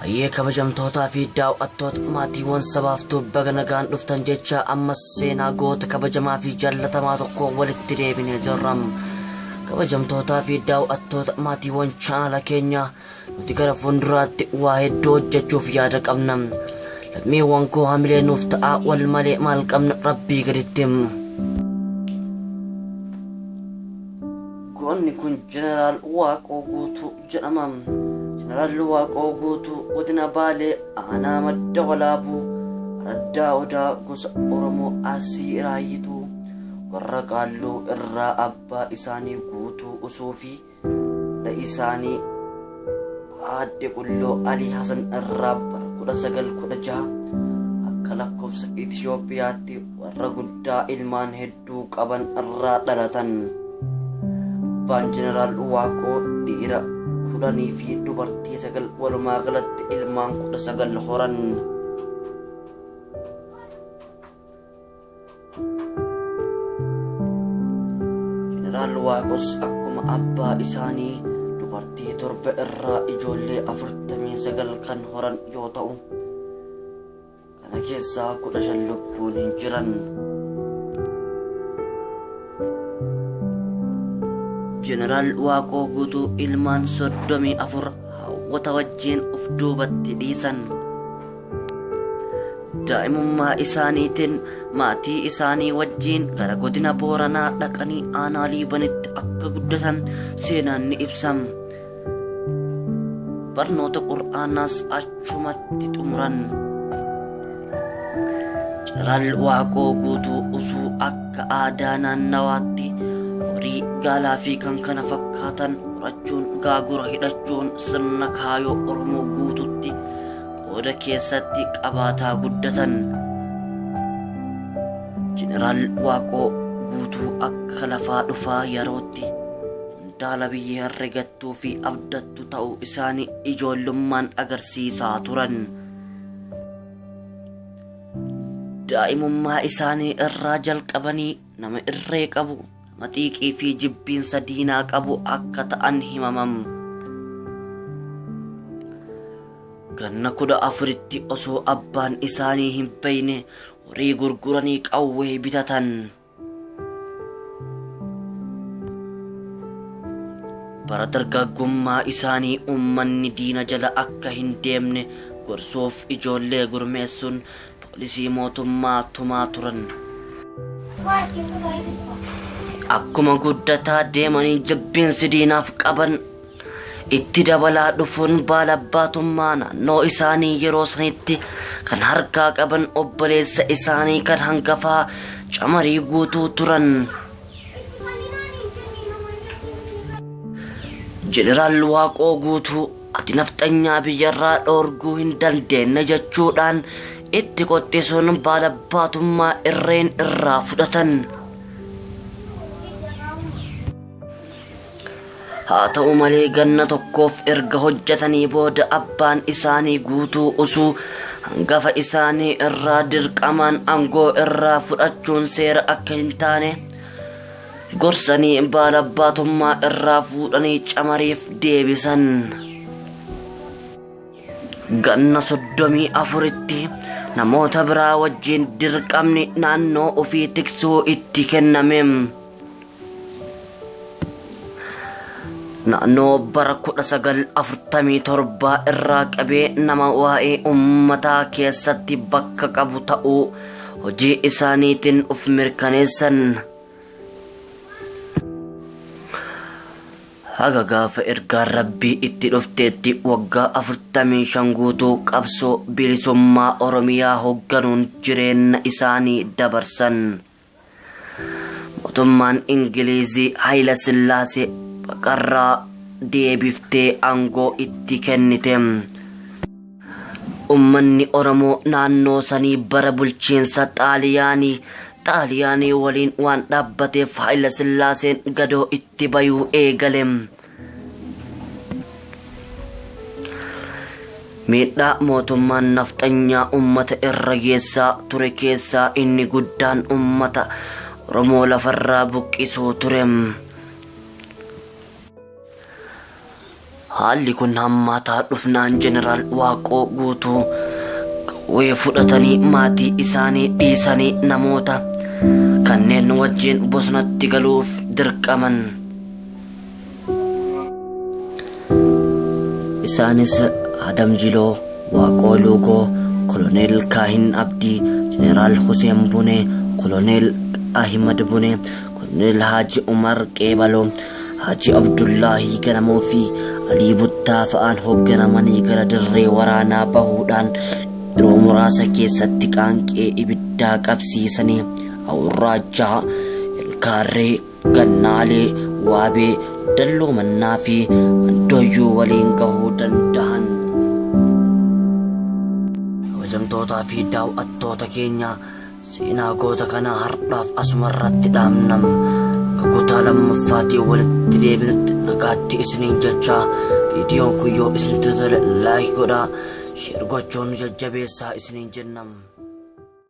Hayyee kabajamtootaa fi daawwattoota maatiiwwan sabaaftuu baga nagaan dhuftan jecha ammas seenaa goota kabajamaa fi jaallatamaa tokko walitti deebinee jirra. Kabajamtootaa fi daawwattoota maatiiwwan chaanala keenyaa nuti gara fuulduraatti waa hedduu hojjechuuf yaada qabna. Lammiiwwan koo hamilee nuuf ta'aa wal malee maal qabna rabbii gaditti. Goonni kun Jeneraal Waaqoo Guutuu jedhama. Jeneraal Waaqoo Guutuu godina Baalee aanaa madda walaabuu araddaa odaa gosa Oromoo Arsii Raayyituu warra Qaalluu irraa abbaa isaanii Guutuu Usuu fi haadha isaanii aadde Qulloo Alii Hasan irraa bara 1916 akka lakkoofsa Itiyoophiyaatti warra guddaa ilmaan hedduu qaban irraa dhalatan. Abbaan Jeneraal Waaqoo dhiira 10 fi dubartii 9 walumaa galatti ilmaan 19 horan. Jeneraal Waaqos akkuma abbaa isaanii dubartii 7 irraa ijoollee 49 kan horan yoo ta'u, kana keessaa 15 lubbuun hin jiran. Jeneraal Waaqoo Guutuu ilmaan 34 hawwata wajjin of duubatti dhiisan. Daa'imummaa isaaniitiin maatii isaanii wajjin gara godina Booranaa dhaqanii aanaa Liibanitti akka guddatan seenaan ni ibsam. Barnoota Qur'aanaas achumatti xumuran. Jeneraal Waaqoo Guutuu Usuu akka aadaa naannawaatti horii gaalaa fi kan kana fakkaatan horachuun gaagura hidhachuun sirna kaayoo Oromoo guututti qooda keessatti qabaataa guddatan. Jeneraal Waaqoo Guutuu akka lafaa dhufaa yerootti qondaala biyya herregattuu fi abdattu ta'uu isaanii ijoollummaan agarsiisaa turan. Daa'imummaa isaanii irraa jalqabanii nama irree qabu, nama xiiqii fi jibbiinsa diinaa qabu akka ta'an himamam. Ganna 14tti osoo abbaan isaanii hin beekne horii gurguranii qawwee bitatan. Bara dargaggummaa isaanii uummanni diina jala akka hin deemne gorsuuf ijoollee gurmeessuun poolisii mootummaa tumaa turan. Akkuma guddataa deemanii jibbiinsi diinaaf qaban itti dabalaa dhufuun baalabbaatummaa naannoo isaanii yeroo sanitti kan harkaa qaban obboleessa isaanii kan hangafaa Camarii Guutuu turan. Jeneraal Waaqoo Guutuu ati nafxanyaa biyyarraa dhoorguu hin dandeenye jechuudhaan itti qoxxisuun baalabbaatummaa irreen irraa fudhatan. Haa ta'u malee ganna tokkoof erga hojjetanii booda abbaan isaanii Guutuu Usuu hangafa isaanii irraa dirqamaan aangoo irraa fudhachuun seera akka hin taane gorsanii baalabbaatummaa irraa fuudhanii Camariif deebisan. Ganna 34tti namoota biraa wajjin dirqamni naannoo ofii tiksuu itti kenname. Naannoo bara 1947 irraa qabee nama waa'ee uummataa keessatti bakka qabu ta'uu hojii isaaniitiin of mirkaneessan. Haga gaafa ergaan Rabbii itti dhufteetti waggaa 45 guutuu qabsoo bilisummaa Oromiyaa hoogganuun jireenya isaanii dabarsan. Mootummaan Ingiliizii Hayila Sillaasee baqarraa deebiftee aangoo itti kennite. Uummanni Oromoo naannoo sanii bara bulchiinsa Xaaliyaanii waliin waan dhaabbateef Hayila Sillaaseen gadoo itti bayuu eegale. Miidhaa mootummaan nafxanyaa uummata irra geessaa ture keessaa inni guddaan uummata Oromoo lafarraa buqqisuu ture. Haalli kun hammaataa dhufnaan Jeneraal Waaqoo Guutuu qawwee fudhatanii maatii isaanii dhiisanii namoota kanneen wajjin bosonatti galuuf dirqaman. Isaanis Adam Jiloo, Waaqoo Luugoo, Koloneel Kaahin Abdii, Jeneraal Huseen Bunee, Koloneel Ahimad Bunee, Koloneel Haaji Umar Qeebaloo, Haaji Abdullaahii Ganamoo fi Alii Buttaa fa'aan hoogganamanii gara dirree waraanaa bahuudhaan yeroo muraasa keessatti qaanqee ibiddaa qabsiisanii Awurraajjaa, Elkaarree, Gannaalee, Waabee, Dalloo Mannaa fi Mandooyyuu waliin gahuu dandahan. Kabajamtootaa fi daaw'attoota keenya seenaa goota kanaa har'aaf asuma irratti dhaabnam. Akka kutaa lammaffaatiin walitti deebinutti nagaatti isiniin jechaa viidiyoon kun yoo isinitti tole laayik godhaa, sheer gochuun nu jajjabeessaa isiniin jennam.